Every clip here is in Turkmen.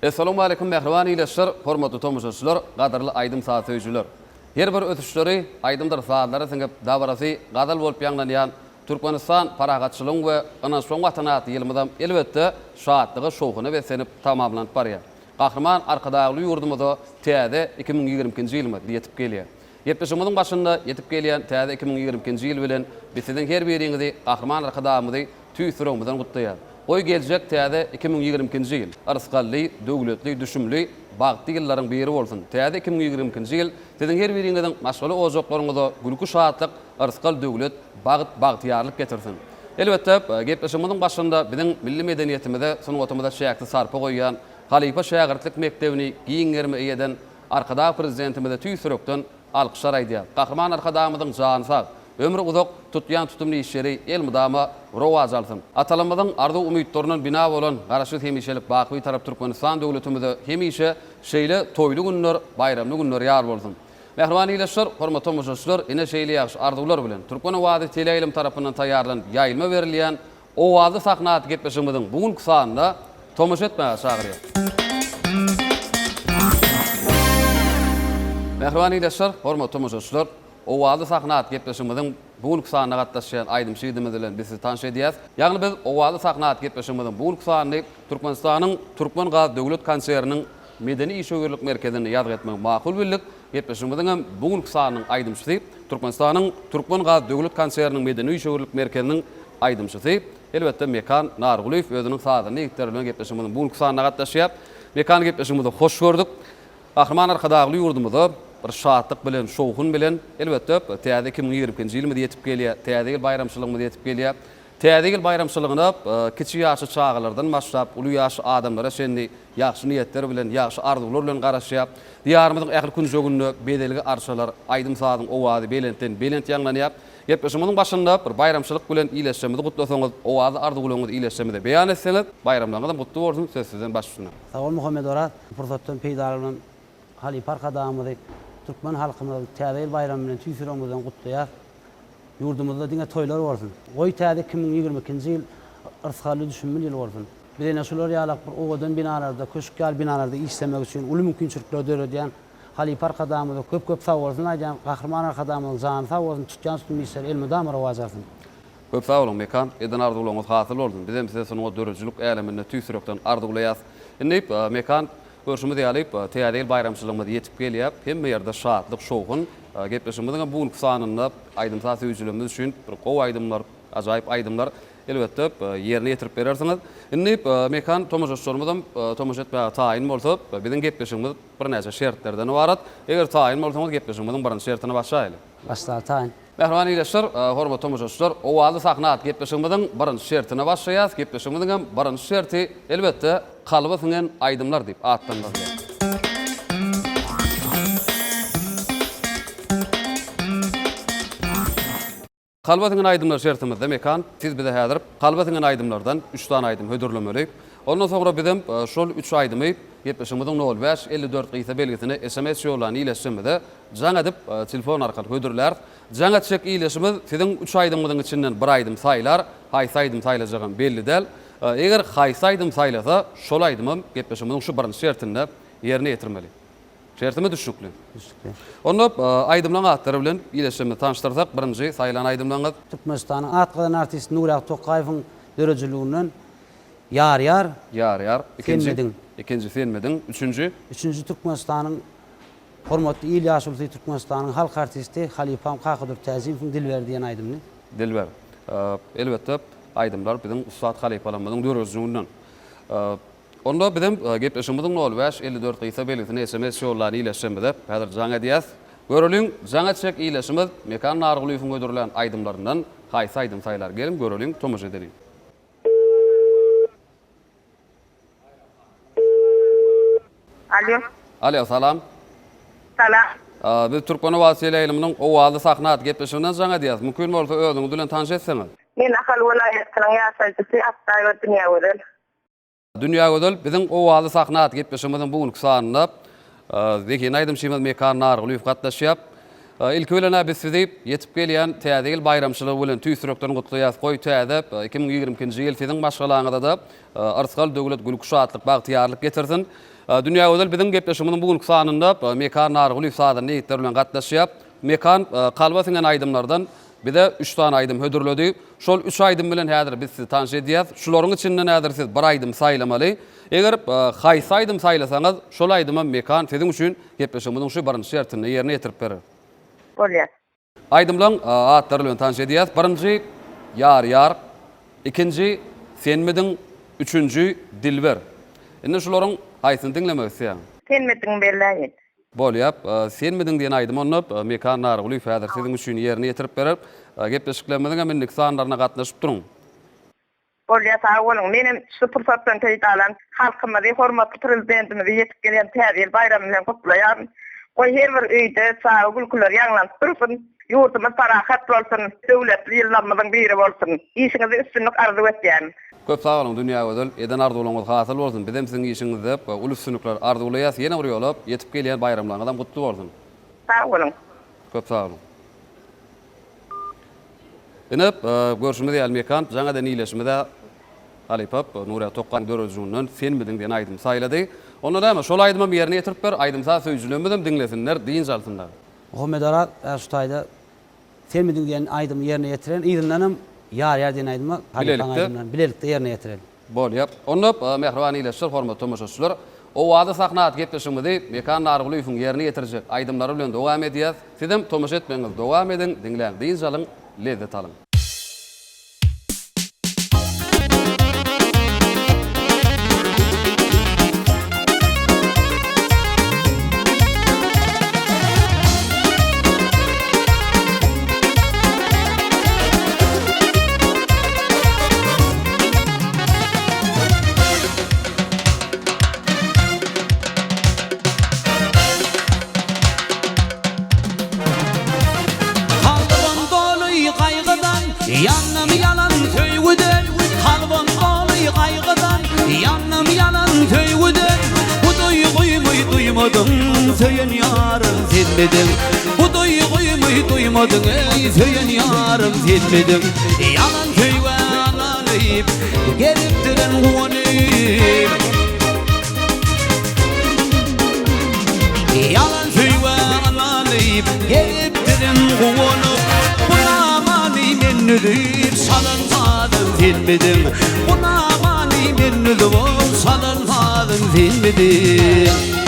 Essalawmaleýkum mähriban ildeşler, hormatly tomaşaçylar, gadyrly aýdym-saz söýüjiler! Her bir ösüşleri aýdymdyr sazlara siňip, dabarasy gazal bolup ýaňlanýan Türkmenistan parahatçylygyň we ynanyşmagyň Watany atly ýylymyzam elbetde şatlyga, şowhuna beslenip tamamlanyp barýar. Gahryman Arkadagly ýurdumyza täze 2022-nji ýylymyz ýetip gelýär. Gepleşigimiziň başynda ýetip gelýän täze 2022-nji ýyl bilen biz siziň her biriňizi Gahryman Arkadagymyzy tüýs ýüregimizden gutlaýarys. Goý geljek täze 2022-nji ýyl yrsgally, döwletli, düşümli, bagtly ýyllaryň biri bolsun. Täze 2022-nji ýyl siziň her biriňiziň maşgala ojaklaryňyza gülki-şatlyk, yrsgal-döwlet, bagt, bagtyýarlyk getirsin. Elbetde, gepleşigimiziň başynda biziň milli medeniýetimize, sungatymyza çäksiz sarpa goýýan, halypa-şägirtlik mekdebini giň gerime eýe eden Arkadag Prezidentimize tüýs ýürekden alkyşlar aýdýar. Gahryman Arkadagymyzyň jany sag, ömri uzak, tutýan tutumly işleri elmydama rowaç alsyn. Atalarymyzyň arzuw-umytlaryndan bina bolan Garaşsyz hemişelik baky Bitarap Türkmenistan döwletimize hemişe şeýle toýly günler, baýramly günler ýar bolsun! Mähriban ildeşler, hormatly tomaşaçylar, ine şeýle ýagşy arzuwlar bilen, Türkmen owazy teleýaýlym tarapyndan taýýarlanyp ýaýlyma berilýän Owazly sahna atly gepleşigimiziň bu günki sanyna tomaşa etmäge çagyrýar. Mähriban ildeşler, hormatly tomaşaçylar, Owazly sahna atly gepleşigimiziň bu günki sanyna gatnaşýan aýdymçy ýigidimiz bilen biz sizi tanyş edýäris. Ýagny biz Owazly sahna atly gepleşigimiziň bu günki sanyny Türkmenistanyň Türkmengaz döwlet konserniniň Medeni işewürlik merkezinde ýazgy etmegi makul bildik. Gepleşigimiziň hem bu günki sanynyň aýdymçysy Türkmenistanyň Türkmengaz döwlet konserniniň Medeni işewürlik merkeziniň aýdymçysy, elbetde, Mekan Nargulyýew özüniň sazanda ýigitleri bilen gepleşigimiziň bu günki sanyna gatnaşýar. Mekan gepleşigimizi hoş gördük. Gahryman Arkadagly ýurdumyza bir şatlyk bilen, şowhun bilen, elbetde, täze 2022-nji ýylymyz ýetip gelýär, Täze ýyl baýramçylygymyz ýetip gelýär. Täze ýyl baýramçylygyna kiçi ýaşly çagalardan başlap, uly ýaşly adamlara çenli ýagşy niýetler bilen, ýagşy arzuwlar bilen garaşýar. Diýarymyzyň ähli künjeginde bezelgi arçalar, aýdym-sazyň owazy belentden belent ýaňlanýar. Gepleşigimiziň başynda bir baýramçylyk bilen ildeşlerimizi gutlasaňyz, owazly arzuwlaryňyzy ildeşlerimize beýan etseňiz, baýramlaryňyzam gutly bolsun, söz sizden baş üstüne. Sag bol Muhammet Oraz. Pursatdan peýdalanyp halypa Arkadagymyzy, türkmen halkymyzy Täze ýyl baýramy bilen tüýs ýüregimizden gutlaýas. Ýurdumyzda diňe toýlar bolsun. Goý täze 2022-nji ýyl yrsgally düşümli ýyl bolsun. Biz ene şular ýalak bir owadan binalarda, köşk ýaly binalarda işlemek üçin uly mümkinçilikler döredýän halypa Arkadagymyza köp köp sagbolsun aýdýan. Gahryman Arkadagymyzyň jany sag bolsun, tutýan tutumly işleri elmydama rowaç alsyn. Köp sag boluň Mekan, eden arzuwlaryňyz hasyl bolsun. Bizem size sungat döredijilik äleminde tüýs ýürekden arzuwlaýas. Indi Mekan, Görşümiz ýaly, Täze ýyl baýramçylygymyz ýetip gelýär. Hemme ýerde şatlyk, şowhun. Gepleşigimiziň hem bu günki sanynda aýdym-saz söýüjilerimiz üçin bir gowy aýdymlar, ajaýyp aýdymlar, elbetde, ýerine ýetirip berersiňiz. Indi Mekan tomaşaçylarymyzam tomaşa etmäge taýyn bolsa, biziň gepleşigimiz birnäçe şertlerden ybarat. Eger taýyn bolsaňyz, gepleşigimiziň birinji şertine başlaýaly. Başlaly, taýyn. Mähriban ildeşler, hormatly tomaşaçylar, Owazly sahna atly gepleşigimiziň birinji şertine başlaýarys. Gepleşigimiziň hem birinji şerti, elbetde, Kalba siňen aýdymlar diýip atlandyrylýar. Kalba siňen aýdymlar şertimizde, Mekan, siz bize häzir kalba siňen aýdymlardan üç sany aýdym hödürlemeli. Ondan soňra bizem şol üç aýdymy gepleşigimiziň nol bäş, 54 gysa belgisine sms ýollan ildeşlerimize Jaň edip, telefon arkaly hödürläris. Jaň etjek ildeşimiz siziň üç aýdymyňyzyň içinden bir aýdym saýlar. Haýsy aýdym saýlajagam belli däl. Eger haýsy aýdym saýlasa, şol aýdymam gepleşigimiziň şu birinji şertinde ýerine ýetirmeli. Şertimiz düşnükli. Düşnükli. Onda aýdymlaryň atlary bilen ildeşlerimizi tanyşdyrsak, birinji saýlan aýdymlaryňyz. Türkmenistanyň at gazanan artisti Nurýagdy Tokaýewiň döredijiliginden Ýar ýar. Ýar ýar. Ikinji. Senmediň. Ikinji Senmediň. Üçünji. Üçünji Türkmenistanyň Hormatly il ýaşulusy Türkmenistanyň halk artisti halypam Kakadurdy Täjimowyň Dilber diýen aýdymyny. Dilber. Elbetde, aýdymlar biziň ussat halypalarymyzyň döredijiliginden. Onda bizem gepleşigimiziň nol bäş, 54 gysga belgisine sms ýollan ildeşlerimize häzir jaň edýäs. Göreliň, jaň etjek ildeşimiz Mekan Nargulyýewiň hödürlän aýdymlaryndan haýsy aýdym saýlar? Geliň, göreliň, tomaşa edeliň. Alýo. Alýo, salam. Salam. Biz Türkmen owazy teleýaýlymynyň Owazly sahna atly gepleşiginden jaň edýäs. Mümkin bolsa özüňiz bilen tanyş etseňiz. Men Ahal welaýatynyň ýaşaýjysy Atdaýewa Dünýägözel. Dünýägözel, biziň Owazly sahna atly gepleşigimiziň bu günki sanynda zehinli aýdymçymyz Mekan Nargulyýew gatnaşýar. Ilki bilen-ä biz sizi ýetip gelýän Täze ýyl baýramçylygy bilen tüýs ýürekden gutlaýas. Goý, täze 2022-nji ýyl siziň maşgalaňyza-da yrsgal, döwlet, gülki-şatlyk, bagtyýarlyk getirsin. Dünýägözel biziň gepleşigimiziň bu günki sanynda Mekan Nargulyýew sazanda ýigitler bilen gatnaşýar. Mekan kalba siňen aýdymlardan bize üç sany aýdym hödürledi. Şol üç aýdym bilen häzir biz sizi tanyş edýäs. Şularyň içinden häzir siz bir aýdym saýlamaly. Eger haýsy aýdym saýlasaňyz, şol aýdymam Mekan siziň üçin gepleşigimiziň şu birinji şertinde ýerine ýetirip berer. Bolýar. Aýdymlaň atlary bilen tanyş edýäs. Birinji, Ýar ýar. Ikinji, Senmidiň. Üçünji, Dilber. Indi şularyň haýsyny diňlemek isleýäň? Senmidiň belläýin. Bolýa. Senmidiň diýen aýdymy onda Mekan Nargulyýew häzir siziň üçin ýerine ýetirip berer. Gepleşiklerimiziň hem indiki sanlaryna gatnaşyp duruň. Bolýa sag boluň. Menem şu pursatdan peýdalanyp halkymyzy, hormatly Prezidentimizi ýetip gelýän Täze ýyl baýramy bilen gutlaýaryn. Goý her bir öýde çaga gülküleri ýaňlanyp dursun. Ýurdumyz parahat bolsun. Döwletli ýyllarymyzyň biri bolsun. Işiňizde üstünlik arzuw etýärin. Köp sag boluň Dünýägözel, eden arzuwlaryňyz hasyl bolsun, bizem siziň işiňizde uly üstünlikler arzuwlaýas, ýene bir ýola ýetip gelýän baýramlaryňyzam gutly bolsun. Sag boluň. Köp sag boluň. Ine, görşümiz ýaly Mekan jaň eden ileşimiz-ä halypa Nurýa Tokganyň döredijiliginden Senmidiň diýen aýdymy saýlady. Onda näme, şol aýdymam ýerine ýetirip ber, aýdym-saz söýüjilerimiz diňlesinler, dynç alsynlar. Muhammet Oraz, ä şu taýda Senmidiň diýen aýdymy ýerine ýetiren, yzyndanam Ýar ýar diýen aýdymy halypaň aýdymlaryny bilelikde ýerine ýetireli. Bolýar. Onda, mähriban ildeşler, hormatly tomaşaçylar, Owazly sahna atly gepleşigimizi Mekan Nargulyýewiň ýerine ýetirjek aýdymlary bilen dowam edýäs. Sizem tomaşa etmegiňizi dowam ediň, diňläň, dynç alyň, lezzet alyň. Kalbym doly gaýgydan, ýandym ýalan söýgüden Kalbym doly gaýgydan, ýandym ýalan söýgüden Bu duýgymy duýmadyň, söýen ýarym senmidiň Bu duýgymy duýmadyň, eý, söýen ýarym senmidiň Ýalan söýgä ynanyp, gezipdirin guwanyp Ýalan söýgä ynanyp, gezipdirin guwanyp Bu namany men üzüp, çalan sazym senmidiň Bu namany men üzüp, çalan sazym senmidiň.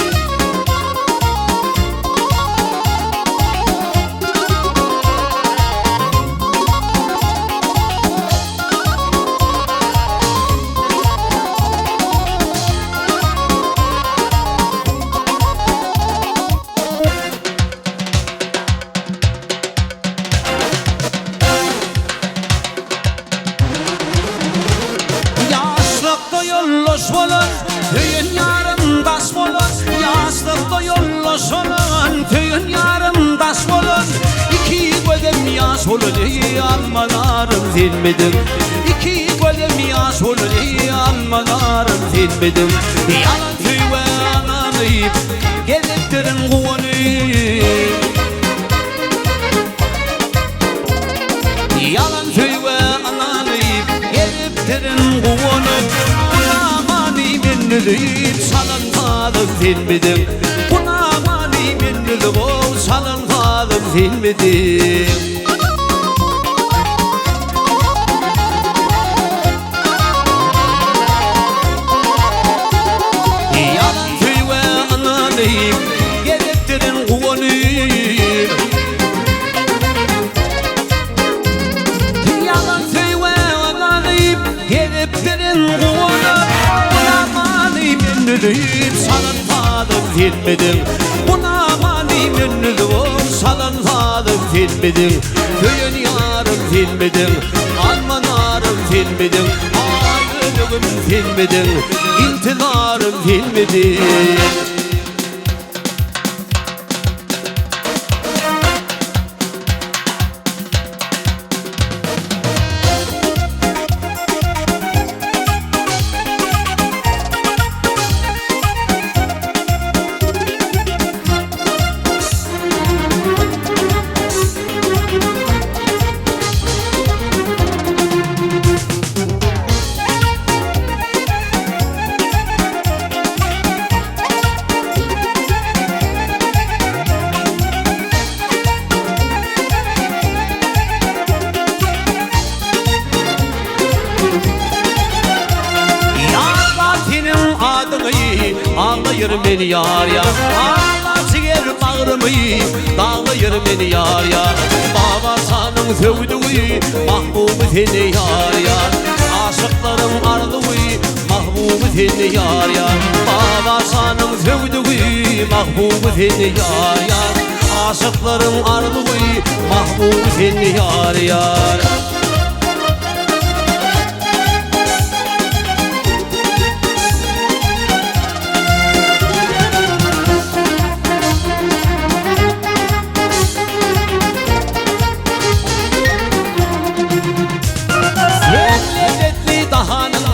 Ýaşlykda ýoldaş bolan, söýen ýarym daş bolan, Ýaşlykda ýoldaş bolan, söýen ýarym daş bolan, Iki gözem ýaş bolan, eý, alma narym senmidiň? Iki gözem ýaş bolan, eý, alma narym senmidiň? Ýalan söýgä ynanyp, gezipdirin guwanyp. Ýalan söýgä ynanyp, gezipdirin guwanyp, Bu namany men üzüp, çalan sazym senmidiň? Bu namany men üzüp, ow, çalan sazym senmidiň? Ýalan söýgä ynanyp, gezipdirin guwanyp. Ýalan söýgä ynanyp, gezipdirin guwanyp. Bu namany men üzüp, çalan sazym senmidiň? Bu namany men üzüp, çalan sazym senmidiň? Söýen ýarym senmidiň? Alma narym senmidiň? Aý öýnügim senmidiň? Intizarym senmidiň? Daglaýyr meni ýar ýar Ala jiger bagrymy Daglaýyr meni ýar ýar Baba janyň söwdügi Mahbuby seni ýar ýar Aşyklaryň arzuwy Mahbuby seni ýar ýar Baba janyň söwdügi Mahbuby seni ýar ýar Aşyklaryň arzuwy Mahbuby seni ýar ýar. Sen lezzetli dahanyň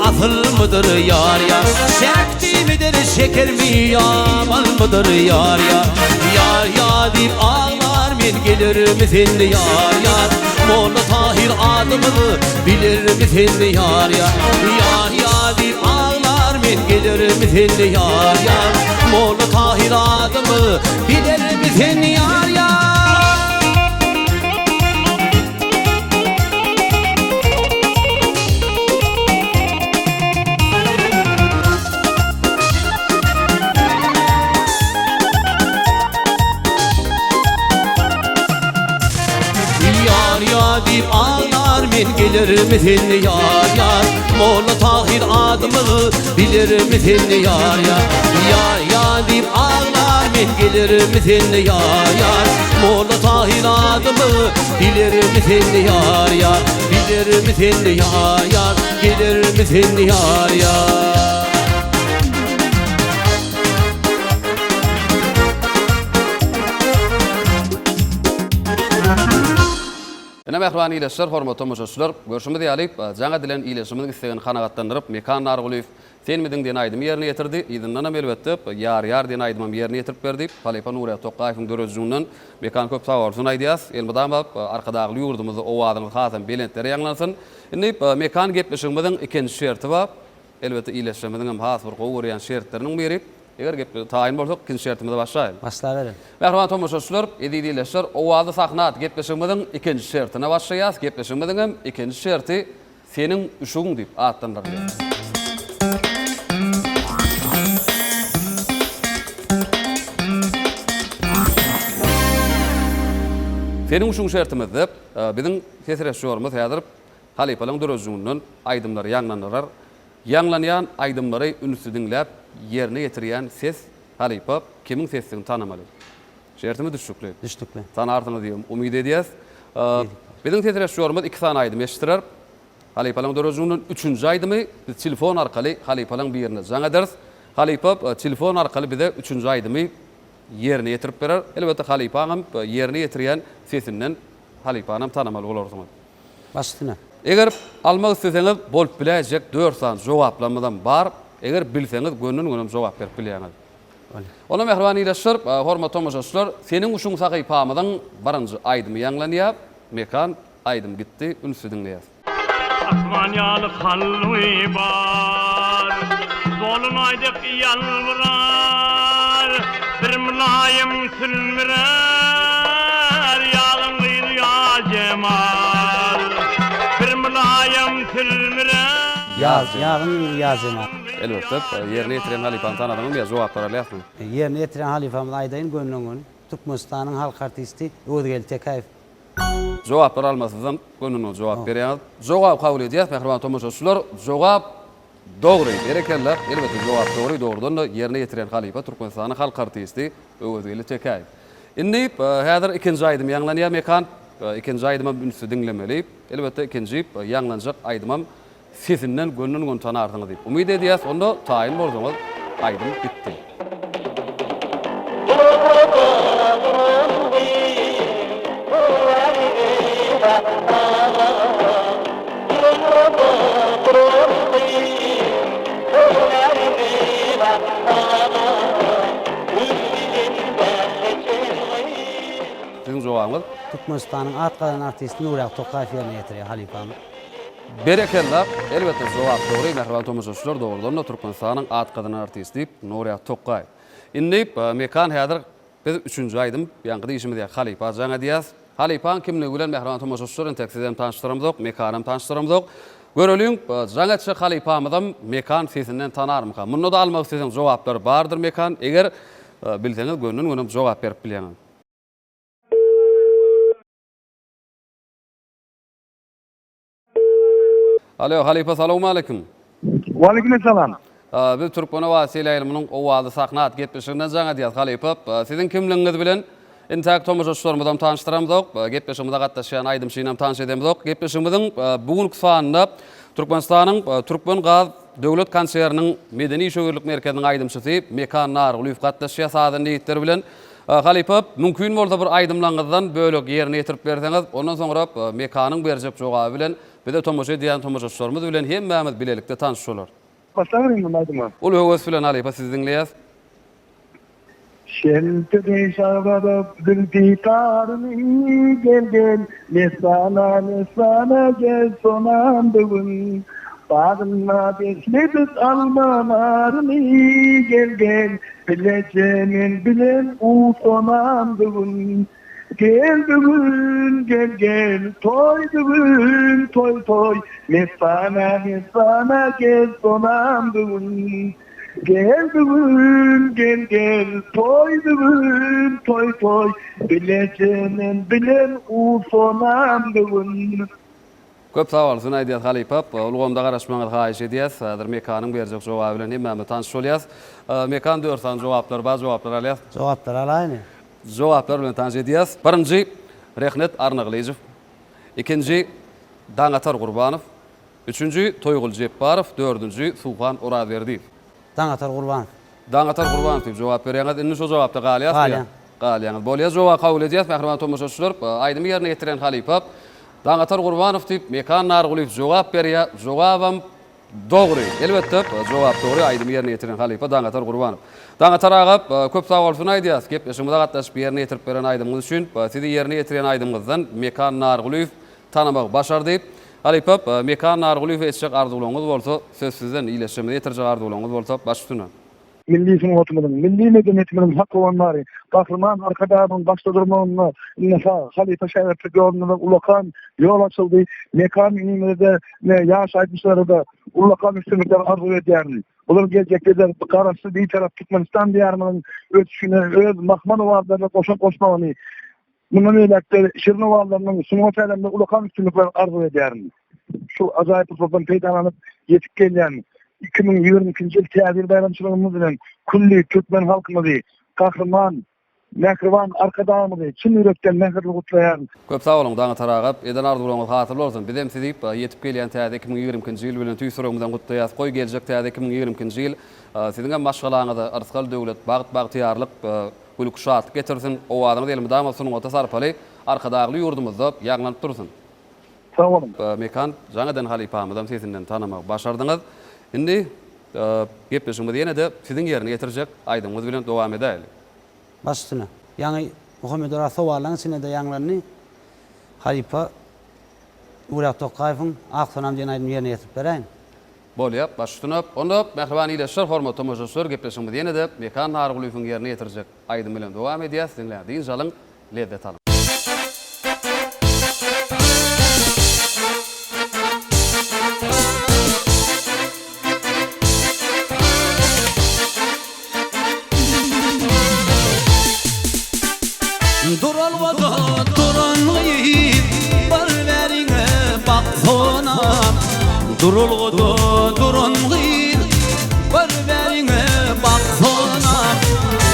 asylmydyr ýar ýar Şähdimidir şekermi ýa balmydyr ýar ýar Ýar ýar diýip aglar men gelermi sen ýar ýar Molla Tahyr adymyz bilermi sen ýar ýar Ýar ýar diýip aglar men gelermi sen ýar ýar Molla Tahyr adymyz bilermi sen ýar ýar. Ýar ýar diýip aglar men gelermi sen ýar ýar Molla Tahyr adymyz bilermi sen ýar ýar Ýar ýar diýip aglar men gelermi sen ýar ýar Molla Tahyr adymyz bilermi sen ýar ýar Bilermi sen ýar ýar gelermi sen ýar ýar. Ine mähriban ildeşler, hormatly tomaşaçylar, görşümiz ýaly, jaň edilen ildeşimiziň islegini kanagatlandyryp, Mekan Nargulyýew Senmidiň diýen aýdymy ýerine ýetirdi. Yzyndanam elbetde, Ýar ýar diýen aýdymam ýerine ýetirip berdi. Halypa Nurýaz Tokgaýewiň döredijiginden Mekan köp sag bolsun aýdýas. Elmydama Arkadagly ýurdumyzda owazyňyz hasam belentlere ýaňlansyn. Indi Mekan gepleşigimiziň ikinji şerti bar. Elbetde ildeşlerimiziň hem has bir gowy görýän şertleriniň biri. Eger gepleşige taýyn bolsak, ikinji şertimize başlaýaly. Başlabereli. Mähriban tomaşaçylar, eziz ildeşler, Owazly sahna atly gepleşigimiziň ikinji şertine başlaýas. Gepleşigimiziň hem ikinji şerti Seniň üşügiň diýip atlandyrylýar. Seniň üşügiň şertimizde biziň ses režissýorymyz häzir halypalaryň döredijiginden aýdymlary ýaňlandyrar. Ýaňlanýan aýdymlary ünsli diňläp, ýerine ýetirýän ses halypa kimiň sesdigini tanamaly. Şertimiz düşnükli. Düşnükli. Tanarsyňyz diýip umyt edýäs. Biziň ses režissýorymyz iki sany aýdym eşitdirer. Halypalaryň döredijiginden üçünji aýdymy biz telefon arkaly halypalaryň birine jaň ederis. Halypa telefon arkaly bize üçünji aýdymy ýerine ýetirip berer. Elbetde halypaňam ýerine ýetirýän sesinden halypanam tanamaly bolarsyňyz. Baş üstüne. Eger almak isleseňiz bolup biläýjek dört sany jogaplarymyzam bar. Eger bilseňiz gönden-gönem jogap berip bilýäňiz. Onda mähriban ildeşler, hormatly tomaşaçylar, Seniň guşuň sahypamyzyň birinji aýdymy ýaňlanýar. Mekan, aýdym gitdi, ünsli diňleýäs. Asman ýaly kalby bar, Dolanaý dek ýalbarar, Bir mylaýym sülmürer, Ýazyň gyzy Ýazjemal. Bir mylaýym sülmürer. Ýaz Ýazyň gyzy Ýazjemal. Elbetde, ýerine ýetirýän halypany tanadyňyzmy ýa jogaplar alýasmy? Ýerine ýetirýän halypamyzy aýdaýyn gönden-göni, Türkmenistanyň halk artisti Öwezgeldi Tekäýew. Jogaplar almasyzam gönden-göni jogap berýäňiz. Jogap kabul edýäs, mähriban tomaşaçylar. Jogap dogry. Berekella. Elbetde jogap dogry. Dogrudan-da ýerine ýetirýän halypa Türkmenistanyň halk artisti Öwezgeldi Tekäýew. Indi häzir ikinji aýdym ýaňlanýar Mekan. Ikinji aýdymam ünsli diňlemeli. Elbetde ikinji ýaňlanjak aýdymam Sesinden gönden-göni tanarsyňyz diýip umyt edýäs. Onda taýyn bolsaňyz aýdym gitdi. Siziň jogabyňyz? Türkmenistanyň at gazanan artisti Nurýag Tokaýew ýerine ýetirýär halypamyz. Berekella! Elbetde jogap dogry mähriban tomaşaçylar dogrudan-da Türkmenistanyň at gazanan artisti Nurýag Tokgaýew. Indi Mekan häzir biz üçünji aýdym ýaňky diýşimiz ýaly halypa jaň edýäs. Halypaň kimligi bilen mähriban tomaşaçylar entek sizem tanyşdyramzok Mekanam tanyşdyramzok. Göreliň, jaň etjek halypamyzam Mekan sesinden tanarmyka? Munda-da almak isleseň jogaplar bardyr Mekan. Eger bilseňiz gönden-gönem jogap berip bilýäňiz. Alo, halypa salowmaleýkim. Waleýkim essalam. Biz Türkmen owazy teleýaýlymynyň Owazly sahna at gepleşiginden jaň edýäs halypa. Siziň kimligiňiz bilen intäk tomaşaçylarymyzam tanyşdyramzok, gepleşigimize gatnaşýan aýdymçynam tanyş edemzok. Gepleşigimiziň bu günki sanynda Türkmenistanyň Türkmen gaz döwlet konserniniň medeni işewürlik merkeziniň aýdymçysy Mekan Nargulyýew gatnaşýar sazanda ýigitler bilen. Halypa, mümkin bolsa bir aýdymlaňyzdan bölek ýerine ýetirip berseňiz, ondan soňra Mekanyň berjek jogaby bilen bize tomaşa edýän tomaşaçylarymyz bilen hemmämiz bilelikde tanyş bolarys. Başlaberiň onda aýdyma. Uly höwes bilen halypa sizi diňleýäs. Şelpidi şagzadyp zülpi taryny gel gel messana messana gel sonam bu gün Bagynda besledik alma naryny gel gel Bileje men bilen utanam bu gün Gel bu gün gel gel toý bu gün toý toý Messana messana gel sonam bu gün Gel bu gün gel gel toý bu gün toý toý Bileje men bilen utanam bu gün. Köp sag bolsun aýdýas halypa. Ulgamda garaşmagyňyzy haýyş edýäs. Häzir Mekanyň berjek jogaby bilen hemmämiz tanyş bolýas. Mekan dört sany jogaplar bar, jogaplary alýas. Jogaplary alaýyn. Jogaplar bilen tanyş edýäs. Birinji Rehnet Arnagylyjow. Ikinji Daňatar Gurbanow. Üçünji Toýguly Jepbarow, dördünji Suhan Orazberdiýew. Daňatar Gurbanow. Daňatar Gurbanow diýip jogap berýäňiz. Indi şo jogapda galýasmy ýa? Galýan. Galýaňyz. Bolýa, jogaby kabul edýäs, mähriban tomaşaçylar. Aýdymy ýerine ýetiren halypa Daňatar Gurbanow diýip Mekan Nargulyýew jogap berýär. Jogabam dogry. Elbetde, jogap dogry. Aýdymy ýerine ýetiren halypa Daňatar Gurbanow. Daňatar aga, köp sag bolsun aýdýas. Gepleşigimize gatnaşyp ýerine ýetirip beren aýdymyňyz üçin. Sizi ýerine ýetiren aýdymyňyzdan Mekan Nargulyýew tanamagy başardy. Halypa, Mekan Nargulyýewe etjek arzuwlaryňyz bolsa, söz sizden, ildeşlerimize ýetirjek arzuwlaryňyz bolsa, baş üstüne. Milli sungatymyzyň, milli medeniýetimiziň hak howandary Gahryman Arkadagymyzyň başda durmagynda indi halypa-şägirtlik ýolunda ullakan ýol açyldy. Mekan inimize-de, ýaş aýdymçylara-da ullakan üstünlikler arzuw edýärin. Bular geljekde-de Garaşsyz, Bitarap Türkmenistan Diýarymyzyň ösüşine öz mahmal owazlaryny goşant goşmagyny Mundan beýläk-de şirin owazlarynyň sungat äleminde ullakan üstünlikler arzuw edýärin. Şu ajaýyp pursatdan peýdalanyp, ýetip gelýän 2022-nji ýyl Täze ýyl baýramçylygymyz bilen külli türkmen halkymyzy, Gahryman, mähriban Arkadagymyzy çyn ýürekden mähirli gutlaýaryn. Köp sag boluň Daňatar aga, eden arzuwlaryňyz hasyl bolsun. Bizem sizi ýetip gelýän täze 2022-nji ýyl bilen tüýs ýüregimizden gutlaýas. Goý geljek täze 2022-nji ýyl siziňem maşgalaňyza yrsgal-döwlet, bagt-bagtyýarlyk, Gülki şatlyk getirsin, owazyňyz elmydama sungata sarpaly Arkadagly ýurdumyzda ýaňlanyp dursun. Sag boluň. Mekan jaň eden halypamyzam sesinden tanamagy başardyňyz. Indi gepleşigimizi ýene-de siziň ýerine ýetirjek aýdymyňyz bilen dowam edäýeli. Baş üstüne. Ýaňy Muhammedoraz sowallaň içinde-de ýaňlandy. Halypa Nuryýak Tokgaýewiň Ak sonam diýen aýdymyny ýerine ýetirip beräýiň. Bolýa, baş üstüne. Onda, mähriban ildeşler, hormatly tomaşaçylar, gepleşigimizi ýene-de Mekan Nargulyýewiň ýerine ýetirjek aýdymy bilen dowam edýäs. Diňläň, dynç alyň, lezzet alyň. Duralgada duran gyz Bir bäriňe baksana Duralgada duran gyz Bir bäriňe baksana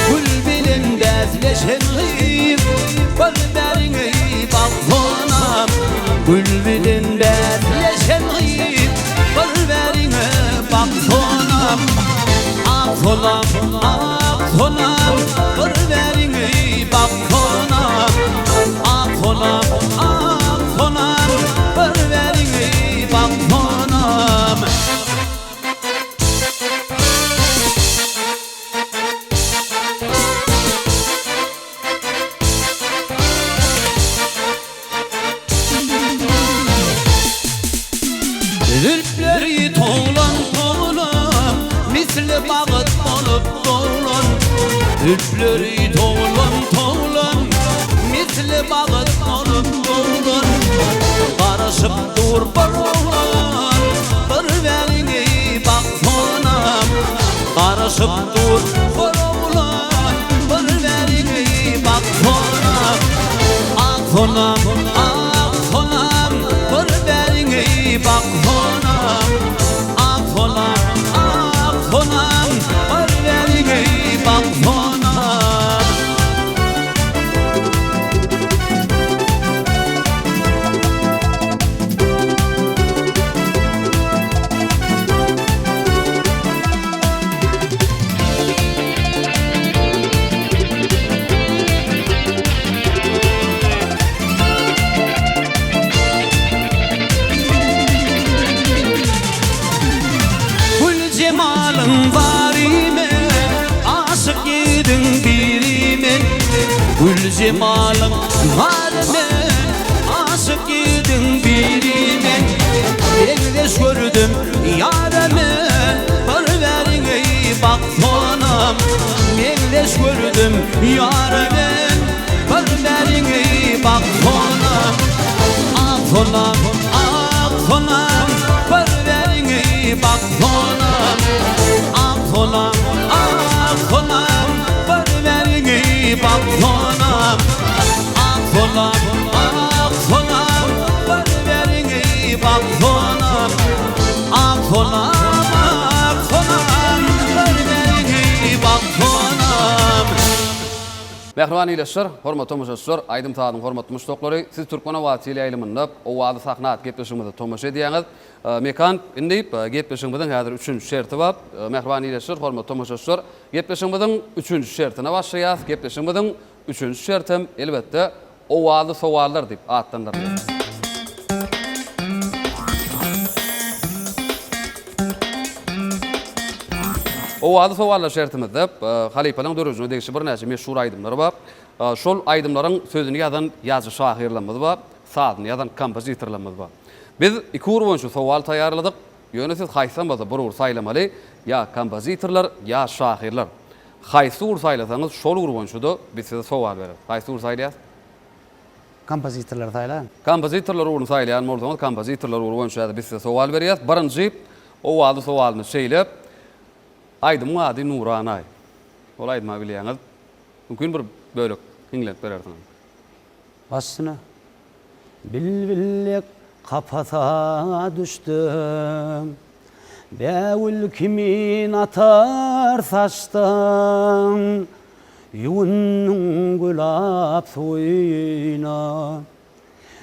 Gül bilen bäsleşen gyz Bir bäriňe baksana Gül bilen bäsleşen gyz Bir bäriňe baksana Ak sonam, ak sonam, bir bäriňi baksana. Ak sonam, ak sonam, bir bäriňi baksana. Zülpleri toglan-toglan, misli bagyt bolup doglan. Zülpleri toglan-toglan, misli bagyt bolup doglan. Garaşyp dur bir oglan. Garaşyp dur hor oglan Bir bäriňi baksana Ak sonam, ak sonam Bir bäriňi baksana Ak sonam, ak sonam Bir bäriňi baksana. Gül jemalyň bary men, Aşyk ýigidiň biri men. Gül jemalyň bary men, Aşyk ýigidiň biri men. Meňzeş gördüm ýara men, Bir bäriňe baksonam. Meňzeş gördüm ýara men, Bir bäriňe baksonam. Ak sonam, ak sonam, Bir bäriňe baksonam. Ak sonam, ak sonam, Bir bäriňe baksonam. Ak sonam, ak sonam, Bir bäriňe baksonam. Ak sonam, ak sonam, Bir bäriňe baksonam. Mähriban ildeşler, hormatly tomaşaçylar, aýdym-sazyň hormatly muşdaklary, siz Türkmen owazy teleýaýlymynda Owazly sahna atly gepleşigimize tomaşa edýäňiz. Mekan, indi gepleşigimiziň häzir üçünji şerti bar. Mähriban ildeşler, hormatly tomaşaçylar, gepleşigimiziň üçünji şertine başlaýarys. Gepleşigimiziň üçünji şertem, elbetde, Owazly sowallar diýip atlandyrylýar. Owazly sowallar şertimizde halypalaryň döredijiligine degişli birnäçe meşhur aýdymlar bar. Şol aýdymlaryň sözüni ýazan ýazyjy-şahyrlarymyz bar, sazyny ýazan kompozitorlarymyz bar. Biz iki ugur boýunça sowal taýýarladyk. Ýöne siz haýsam bolsa bir ugur saýlamaly, ýa kompozitorlar, ýa şahyrlar. Haýsy ugur saýlasaňyz, şol ugur boýunça-da biz size sowal bereris. Haýsy ugur saýlaýas? Kompozitorlary saýlaň. Kompozitorlar ugruny saýlaýan bolsaňyz, kompozitorlar ugry boýunça häzir biz size sowal berýäs. Birinji owazly sowalymyz şeýle, Aýdymyň ady Nuranaý. Ol aýdyma bilýäňiz. Mümkin bir bölek hiňlenip berersiňiz. Baş üstüne. Bilbil dek kapasa düşdüm. Bägül kimin atar saçdym. Ýuwundyň gülap suwuna.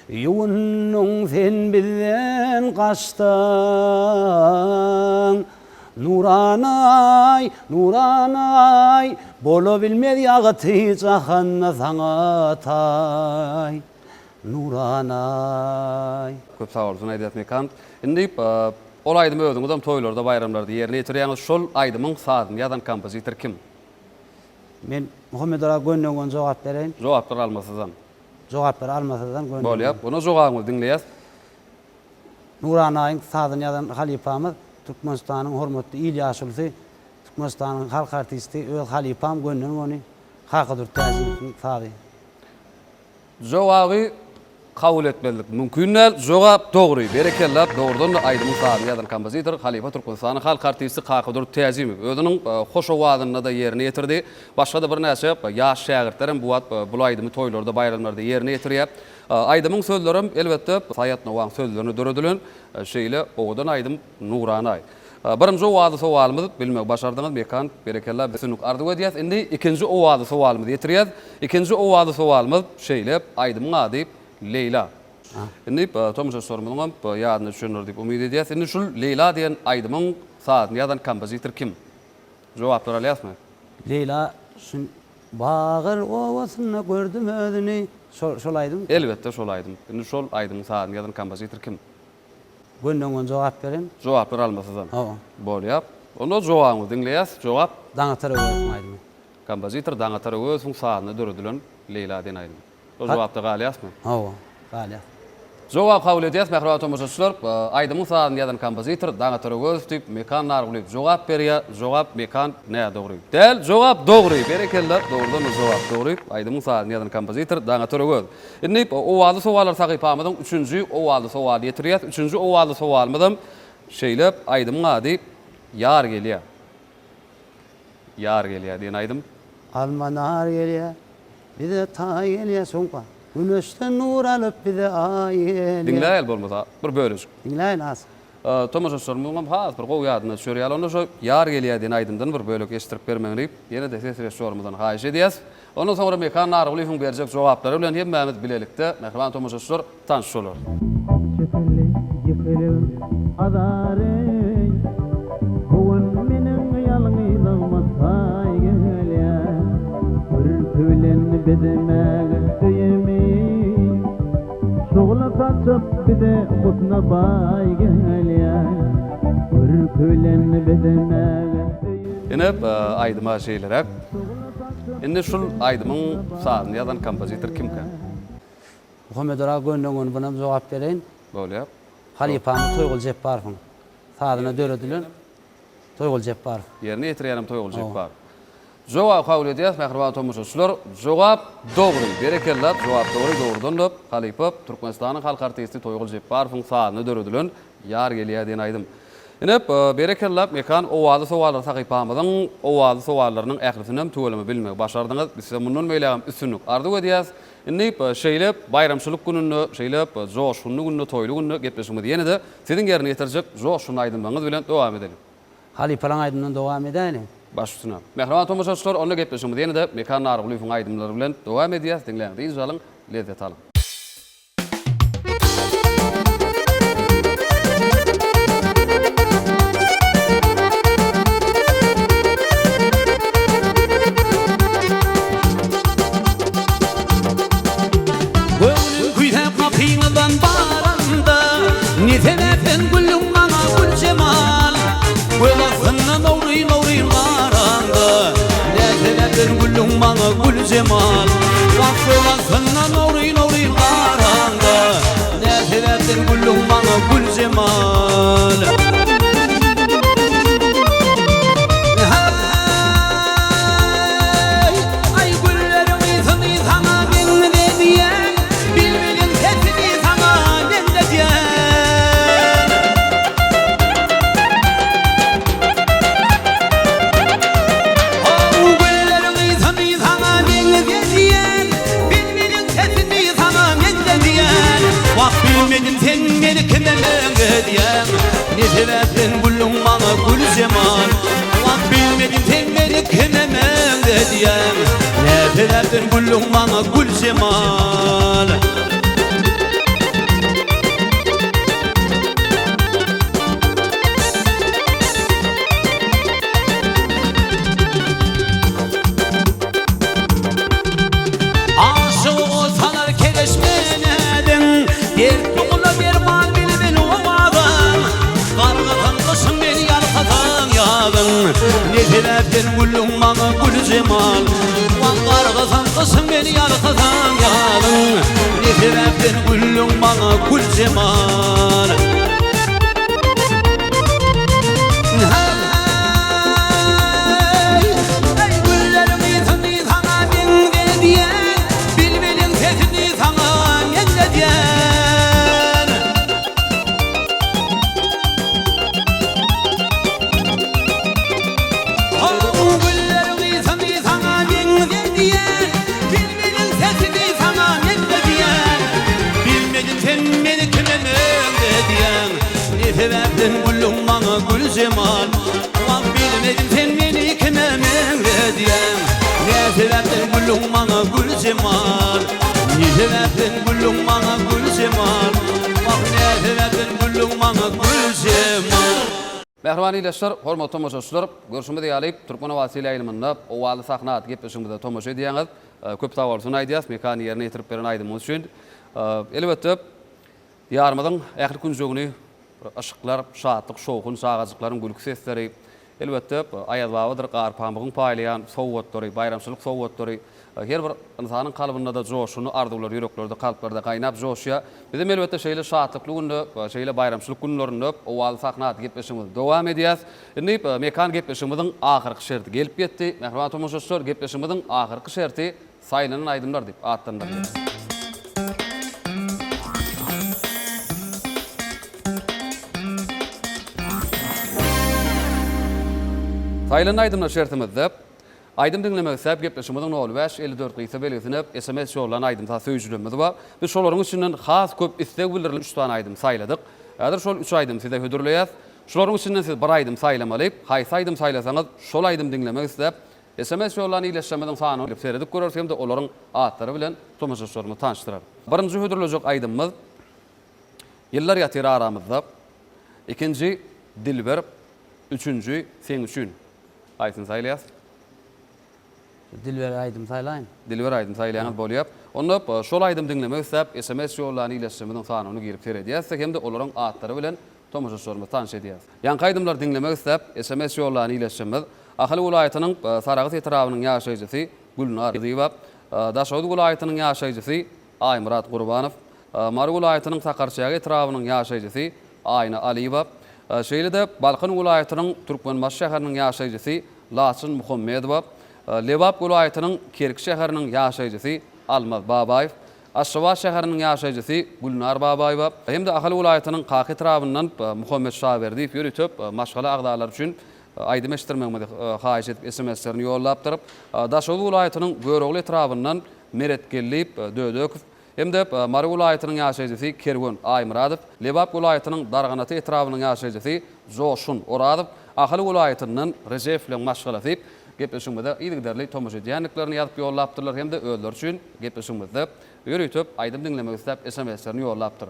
Ýuwundyň sen bizden gaçdyň. Nuranaý, Nuranaý, Bolabilmez ýagty jahanda saňa taý. Nuranaý. Köp sag bolsun aýdýas Mekan. Indi ol aýdymy özüňizem toýlarda baýramlarda ýerine ýetirýäňiz. Şol aýdymyň sazyny ýazan kompozitor kim? Men Muhammet aga gönden göni jogap bereýin. Jogaplar almasyzam. Jogaplar almasyzdan gönden. Bolýar. Onda jogabyňyzy diňleýäs. Nuranaýyň sazyny ýazan halypamyz Türkmenistanyň hormatly il ýaşulusy, Türkmenistanyň halk artisti, öz halypam gönden göni Kakadurdy Täjimowyň sazy. Jogaby kabul etmezlik mümkin däl. Jogap dogry. Berekella. Dogrudan-da aýdymyň sazyny ýazan kompozitor, halypa Türkmenistanyň halk artisti Kakadurdy Täjimow özüniň hoş owazynda-da ýerine ýetirdi. Başga-da birnäçe ýaş şägirtlerem bu wagt bul aýdymy toýlarda, baýramlarda ýerine ýetirýär. Aýdymyň sözlerem, elbetde, Saýat Nowaň sözlerine döredilen şeýle owadan aýdym Nuranaý. Birinji owazly sowalymyz bilmegi başardyňyz Mekan berekella üstünlik arzuw edýäs indi ikinji owazly sowalymyzy ýetirýäs ikinji owazly sowalymyz şeýle aýdymyň ady Leýla indi tomaşaçylarymyzyňam ýadyna düşendir diýip umyt edýäs indi şul Leýla diýen aýdymyň sazyny ýazan kompozitor kim jogaplar alýasmy. Leýla şu Bagyr obasynda gördüm özüni şol şol aýdym. Elbetde şol aýdym indi şol aýdymyň sazyny ýazan kompozitor kim. Gönden-göni jogap bereýin. Jogaplar almasyzam. Hawa. Bolýar. Onda jogabyňyzy diňleýäs. Jogap. Daňatar Öwezowyň aýdymy. Kompozitor Daňatar Öwezowyň sazyna döredilen Leýla diýen aýdym. Şol jogapda galýasmy? Hawa, galýas. Jogap kabul edýäs, mähriban tomaşaçylar. Aýdymyň sazyny ýazan kompozitor Daňatar Öwezow diýip, Mekan Nargulyýew jogap berýär. Jogap Mekan nädogry. Däl, jogap dogry. Berekella, dogrudan-da jogap dogry. Aýdymyň sazyny ýazan kompozitor Daňatar Öwezow. Indi Owazly sowallar sahypamyzyň üçünji owazly sowalyny ýetirýäs. Üçünji owazly sowalymyzam şeýle, aýdymyň ady Ýar gelýär. Ýar gelýär diýen aýdym. Alma nar gelýär, bize taý gelýär soňka Güneşden nur alyp bize aý gelýär. Diňläýeli bolmasa bir bölejik. Diňläýeli az. Tomaşaçylarymyzyň hem has bir gowy ýadyna düşer ýaly onda şo Ýar gelýär diýen aýdymdan bir bölek eşitdirip bermegini ýene-de ses režissýorymyzdan haýyş edýäs. Ondan soňra Mekan Nargulyýewiň berjek jogaplary bilen hemmämiz bilelikde, mähriban tomaşaçylar, tanyş bolarys. Çekildi ýekeligim azary, Bu gün meniň ýalňyzlygma taý gelýär. Gürrüňsi bilen bezemäge öýümi, Şugla saçyp bize husna baý gelýär. Gürrüňsi bilen bezemäge öýümi. Ine, aýdyma şeýleräk. Indi şul aýdymyň sazyny ýazan kompozitor kimkä? Muhammet Oraz gönden-göni bunam jogap bereýin. Bolýar. Halypamyz Toýguly Jepbarowyň sazyna döredilen Toýguly Jepbarow. Ýerine ýetirýänem Toýguly Jepbarow. Jogaby kabul edýäs mähriban tomaşaçylar. Jogap dogry. Berekella jogap dogry dogrudan-da halypa Türkmenistanyň halk artisti Toýguly Jepbarowyň sazyna döredilen Ýar gelýär diýen aýdym. Ine, berekella, Mekan owazly sowallar sahypamyzyň owazly sowallarynyň ählisinem tüweleme bilmegi başardyňyz. Biz size mundan beýlägem üstünlik arzuw edýäs. Indi şeýle baýramçylyk gününde, şeýle joşgunly günde, toýly günde gepleşigimizi ýene-de siziň ýerine ýetirjek joşgunly aýdymlaryňyz bilen dowam edeliň. Halypalaň aýdymyndan dowam edäýliň. Baş üstüne. Mähriban tomaşaçylar, onda gepleşigimizi ýene-de Mekan Nargulyýewiň aýdymlary bilen dowam edýäs. Diňläň, dynç alyň, lezzet alyň. Göwnüm küýsäp gapyňyzdan baramda, Ne sebäpden güldüň maňa Güljemal? Göz astyndan ogryn-ogryn garanda, Ne sebäpden güldüň maňa Güljemal? Wah, göz astyndan ogryn-ogryn garanda, Ne sebäpden güldüň maňa Güljemal? Heý, aý gülleriň ysyny saňa meňzedýän, Bilbiliň sesini saňa meňzedýän. How, gülleriň ysyny saňa meňzedýän, Bilbiliň sesini saňa meňzedýän. Wah, bilmedim sen meni kime meňzedýäň, Ne sebäpden güldüň maňa Güljemal? Wah, bilmedim sen meni kime meňzedýäň, Ne sebäpden güldüň maňa Güljemal? Aşygy salar keleşme nädiň, Dertli gula derman bilbil owazyň. Gargasaň gyşyň meni ýalkasaň ýazyň, Ne sebäpden güldüň maňa Güljemal? Wah, gargasaň gyşyň meni ýalkasaň ýazyň, Ne sebäpden güldüň maňa Güljemal? Heý, eý, gülleriň ysyny saňa meňzedýän, Bilbiliň sesini saňa meňzedýän. How, gülleriň ysyny saňa meňzedýän, Bilbiliň sesini saňa meňzedýän. Bilmedim sen meni kime meňzedýäň, Ne sebäpden güldüň maňa Güljemal? Wah, bilmedim sen meni kime meňzedýäň, Ne sebäpden güldüň maňa Güljemal? Ne sebäpden güldüň maňa Güljemal? Wah, ne sebäpden güldüň maňa Güljemal? Mähriban ildeşler, hormatly tomaşaçylar, görşümiz ýaly, Türkmen owazy teleýaýlymynda Owazly sahna atly gepleşigimize tomaşa edýäňiz. Köp sag bolsun aýdýas Mekan ýerine ýetirip beren aýdymyňyz üçin. Elbetde, Diýarymyzyň ähli künjegini bir yşyklar, şatlyk, şowhun, çagajyklaryň gülki sesleri, elbetde, Aýazbabadyr Garpamygyň paýlaýan sowgatlary, baýramçylyk sowgatlary her bir ynsanyň kalbynda-da joşgunly arzuwlar ýüreklerde, kalplarda gaýnap joşýar. Bizem elbetde şeýle şatlykly günde, şeýle baýramçylyk günlerinde Owazly sahna atly gepleşigimizi dowam edýäs. Indi Mekan gepleşigimiziň ahyrky şerti gelip ýetdi. Mähriban tomaşaçylar, gepleşigimiziň ahyrky şerti Saýlanan aýdymlar diýip atlandyrylýar. Saýlandy aýdymlar şertimizde Aýdym diňlemek isläp gepleşigimiziň nol bäş 54 gysga belgisine sms ýollan aýdym-saz söýüjilerimiz bar. Biz şolaryň içinden has köp isleg bildirilen üç sany aýdym saýladyk. Häzir şol üç aýdymy size hödürleýäs. Şularyň içinden siz bir aýdym saýlamaly. Haýsy aýdym saýlasaňyz, şol aýdym diňlemek isläp, sms ýollan ildeşlerimiziň sanyny girip seredip göreris hem-de olaryň atlary bilen tomaşaçylarymyzy tanyşdyrarys. Birinji hödürlejek aýdymymyz Ýyllar ýatyr aramyzda, ikinji Dilber, üçünji Seň üçin. Haýsyny saýlaýas? Dilber aýdym saýlaýyn. Dilber aýdym saýlaýaňyz bolýar. Onda şol aýdym diňlemek isläp sms ýollan ildeşlerimiziň sanyny girip seredýäs-de hem-de olaryň atlary bilen tomaşaçylarymyzy tanyş edýäs. Ýaňky aýdymlary diňlemek isläp sms ýollan ildeşlerimiz Ahal welaýatynyň Sarahs etrabynyň ýaşaýjysy Gülnar Gyzyýewa, Daşoguz welaýatynyň ýaşaýjysy Aýmyrat Gurbanow, Mary welaýatynyň Sakarçäge etrabynyň ýaşaýjysy Aýna Alyýewa, şeýle-de Balkan welaýatynyň Türkmenbaşy şäheriniň ýaşaýjysy Laçyn Muhammedowa, Lebap welaýatynyň Kerki şäheriniň ýaşaýjysy Almaz Babaýew, Aşgabat şäheriniň ýaşaýjysy Gülnar Babaýewa hem-de Ahal welaýatynyň Kaka etrabyndan Muhammet Şaberdiýew ýörite maşgala agzalary üçin aýdym eşitdirmegimizi haýyş edip sms-lerini ýollapdyr. Daşoguz welaýatynyň Görogly etrabyndan Meretgeldi Dödekow hem-de Mary welaýatynyň ýaşaýjysy Kerwen Aýmyradow, Lebap welaýatynyň Darganata etrabynyň ýaşaýjysy Joşgun Orazow, Ahal welaýatyndan Rejepowlaryň maşgalasy gepleşigimize yzygiderli tomaşa edýändiklerini ýazyp ýollapdyrlar hem-de özleri üçin gepleşigimizde ýörite aýdym diňlemek isläp sms-lerini ýollapdyr.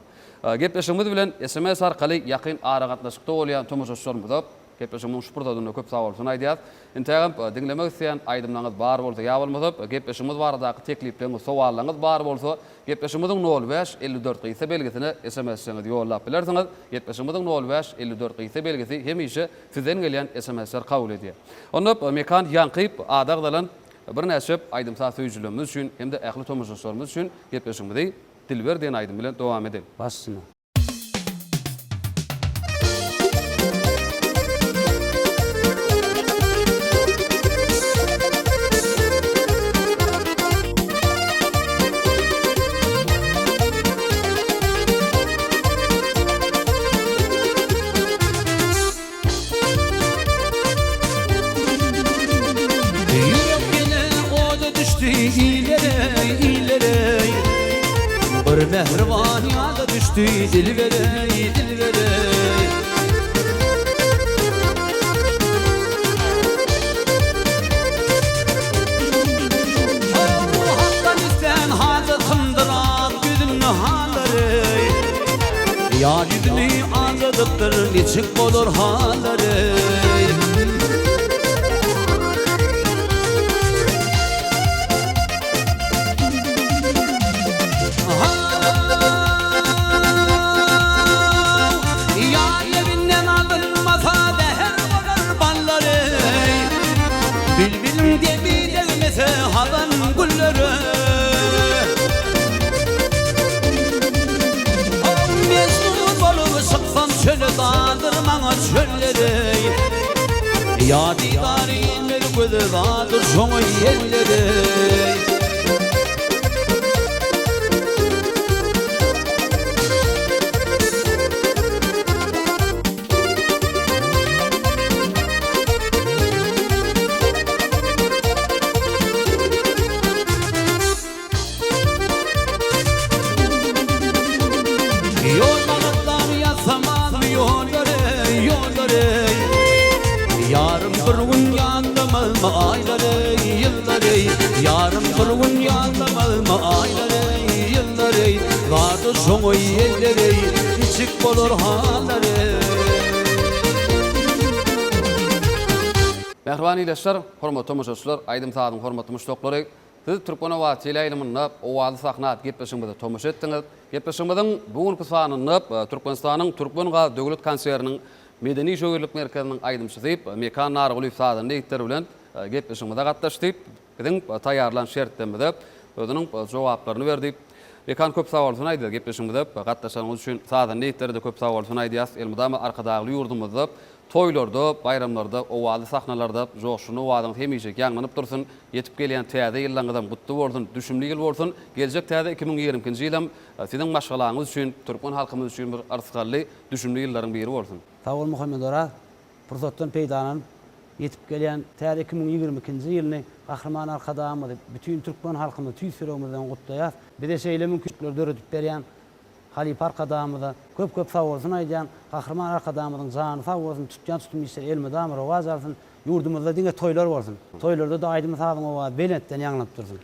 Gepleşigimiz bilen sms arkaly ýakyn aragatnaşykda bolýan tomaşaçylarymyza Gepleşigimiziň şu pursadynda köp sagbolsun aýdýas. Intägem diňlemek isleýän aýdymlaryňyz bar bolsa ýa bolmasa gepleşigimiz baradaky teklipleriňiz, sowallaryňyz bar bolsa gepleşigimiziň nol bäş 54 gysga belgisine sms-leriňizi ýollap bilersiňiz. Gepleşigimiziň nol bäş 54 gysga belgisi hemişe sizden gelýän sms-leri kabul edýär. Onda Mekan ýaňky ady agzalan birnäçe aýdym-saz söýüjilerimiz üçin hem-de ähli tomaşaçylarymyz üçin gepleşigimizi Dilber diýen aýdym bilen dowam edeli. Baş üstüne. Ýürek ýene oda düşdi ilere, ilere Bir mähriban ýada düşdi dilbere, dilbere Hakdan islän hajatymdyr ak ýüzünde hallary Ýar ýüzüni aldadypdyr niçik bolar hallary. Ýar lebinden alynmasa zäher bolar ballary. Bilbiliň demi degmese hazan güllere. Mejnun bolup çyksam çöle dadyr maňa çölleri. Ýa didary ilmez göze dadyr şoňa ýelleri. Ýolbalatlar ýasamazmy ýollary, ýollary Ýarym bir gün ýatlamazmy aýlary, ýyllary Ýarym bir gün ýatlamazmy aýlary, ýyllary Zady şoňa ýelleri, niçik bolar hallary. Mähriban ildeşler, hormatly tomaşaçylar, aýdym-sazyň hormatly muşdaklary! Siz Türkmenobat teleýaýlymynda Owazly sahna atly gepleşigimize tomaşa etdiňiz. Gepleşigimiziň bu günki sanynda Türkmenistanyň Türkmengaz döwlet konserniniň Medeni işewürlik merkeziniň aýdymçysy Mekan Nargulyýew sazanda ýigitler bilen gepleşigimize gatnaşdy. Biziň taýýarlan şertlerimize özüniň jogaplaryny berdi. Mekan köp sagbolsun aýdýas gepleşigimize gatnaşanyňyz üçin. Sazanda ýigitlere-de köp sagbolsun aýdýas. Elmydama Arkadagly ýurdumyzda Toýlarda, baýramlarda, owazly sahnalarda joşgunly owazyňyz hemişe ýaňlanyp dursun! Ýetip gelýän Täze ýyllaňyzam gutly bolsun, düşümli ýyl bolsun! Geljek täze 2022 nji ýylam siziň maşgalaňyz üçin, türkmen halkymyz üçin bir yrsgally, düşümli ýyllaryň biri bolsun! Sag bol Muhammet Oraz. Pursatdan peýdalanyp, Ýetip gelýän täze 2022-nji ýylyny Gahryman Arkadagymyzy, bütin türkmen halkymyzy tüýs ýüregimizden gutlaýas. Bize şeýle mümkinçilikleri döredip berýän halypa Arkadagymyza köp-köp sagbolsun aýdýan. Gahryman Arkadagymyzyň jany sag bolsun, tutýan tutum işleri elmydama rowaç alsyn. Ýurdumyzda diňe toýlar bolsun. Toýlarda-da aýdym-sazyň owazy belentden ýaňlanyp dursun.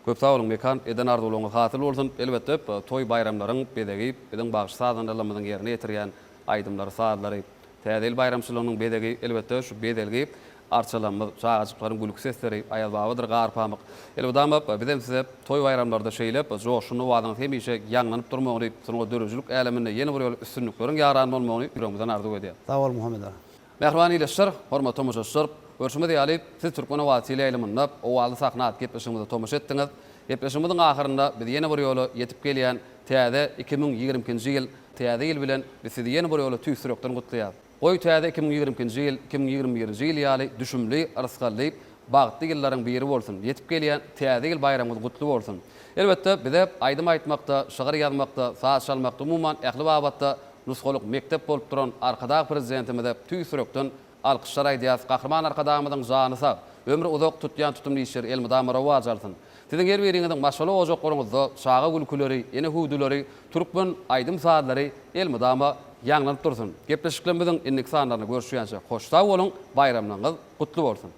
Köp sag boluň Mekan, eden arzuwlaryňyz hasyl bolsun. Elbetde, toý-baýramlaryň bezegi biziň bagşy-sazandalarymyzyň ýerine ýetirýän aýdymlary, sazlary. Täze ýyl baýramçylygynyň bezegi, elbetde, şu bezelgi arçalarymyz, çagajyklaryň gülki sesleri, Aýazbabadyr Garpamyk. Elmydama bizem size toý-baýramlarda şeýle joşgunly owazyňyz hemişe ýaňlanyp durmagyny, sungat döredijilik äleminde ýene bir ýola üstünlikleriň ýaran bolmagyny ýüregimizden arzuw edýäs. Sag bol Muhammet aga. Mähriban ildeşler, hormatly tomaşaçylar! Görşümiz ýaly, siz Türkmen owazy teleýaýlymynda Owazly sahna atly gepleşigimize tomaşa etdiňiz. Gepleşigimiziň ahyrynda biz ýene bir ýola ýetip gelýän täze 2022-nji ýyl Täze ýyl bilen biz sizi ýene bir ýola tüýs ýürekden gutlaýarys. Goý, täze 2022-nji ýyl 2021-nji ýyl ýaly düşümli, rysgally, bagtly ýyllaryň biri bolsun! Ýetip gelýän Täze ýyl baýramyňyz gutly bolsun! Elbetde, bize aýdym aýtmakda, şygyr ýazmakda, saz çalmakda, umuman, ähli babatda nusgalyk mekdep bolup duran Arkadag Prezidentimize tüýs ýürekden Alkyşlar aýdýas Gahryman Arkadagymyzyň jany sag, ömri uzak, tutýan tutumly işleri elmydama rowaç alsyn. Siziň her biriňiziň maşgala ojaklaryňyzda çaga gülküleri, ene hüwdüleri, türkmen aýdym-sazlary elmydama ýaňlanyp dursun. Gepleşiklerimiziň indiki sanlarynda görüşýänçä hoş sag boluň, baýramlaryňyz gutly bolsun!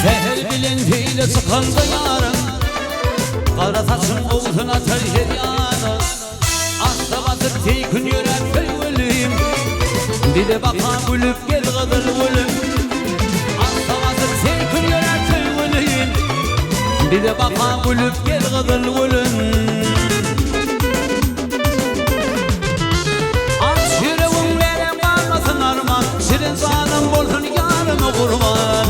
Säher bilen seýle çykanda ýaryň, Gara saçyň owsun atar her ýana. Assa basyp teýkün ýöräp söýgülim, Bize baka gülüp gel gyzyl gülüm. Assa basyp teýkün ýöräp söýgülim, Bize baka gülüp gel gyzyl gülüm. Aç ýüregiň menem galmasyn arman, Şirin janym bolsun ýaryma gurban.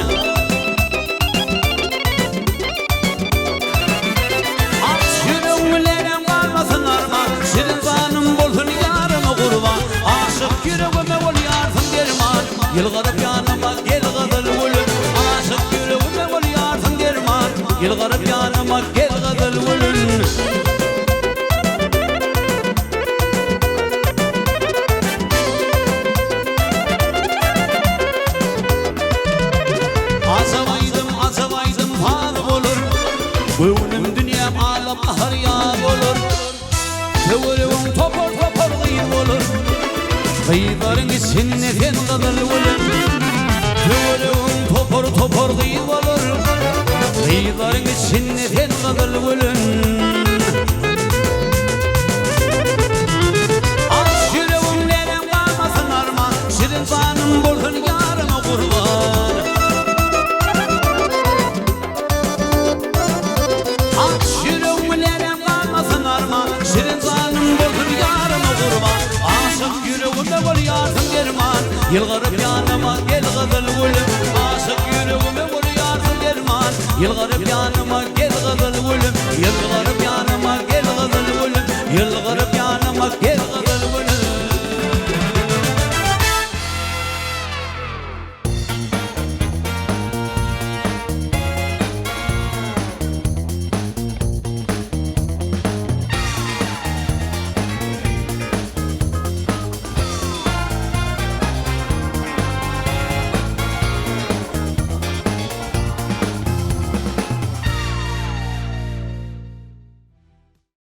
Aç ýüregiň bilenem galmasyn arman, Şirin janym bolsun ýaryma gurban. Aşyk ýüregime bolýarsyň derman, Ýylgyryp ýanyma gel gyzyl gülüm. Aşyk ýüregime bolýarsyň derman, Ýylgyryp ýanyma gel gyzyl gülüm. Ajap aýdym, ajap aýdym saz bolar, Göwnüm dünýäm alam ahar ýaz bolar. Töweregiň topar-topar gyz bolar, Gyzlaryň içinde sen gyzyl gülüm. Töweregiň topar-topar gyz bolar, Gyzlaryň içinde sen gyzyl gülüm. Aç ýüregim neneň galmasyn arman, Şirin janym bolsun ýaryma gurban. Aç ýüregim neneň galmasyn arman, Şirin janym bolsun ýaryma gurban. Aşyk ýüregime bolýarsyň derman, Ýylgyryp ýanyma gel gyzyl gülüm. Aşyk ýüregime bolýarsyň derman, Ýylgyryp ýanyma.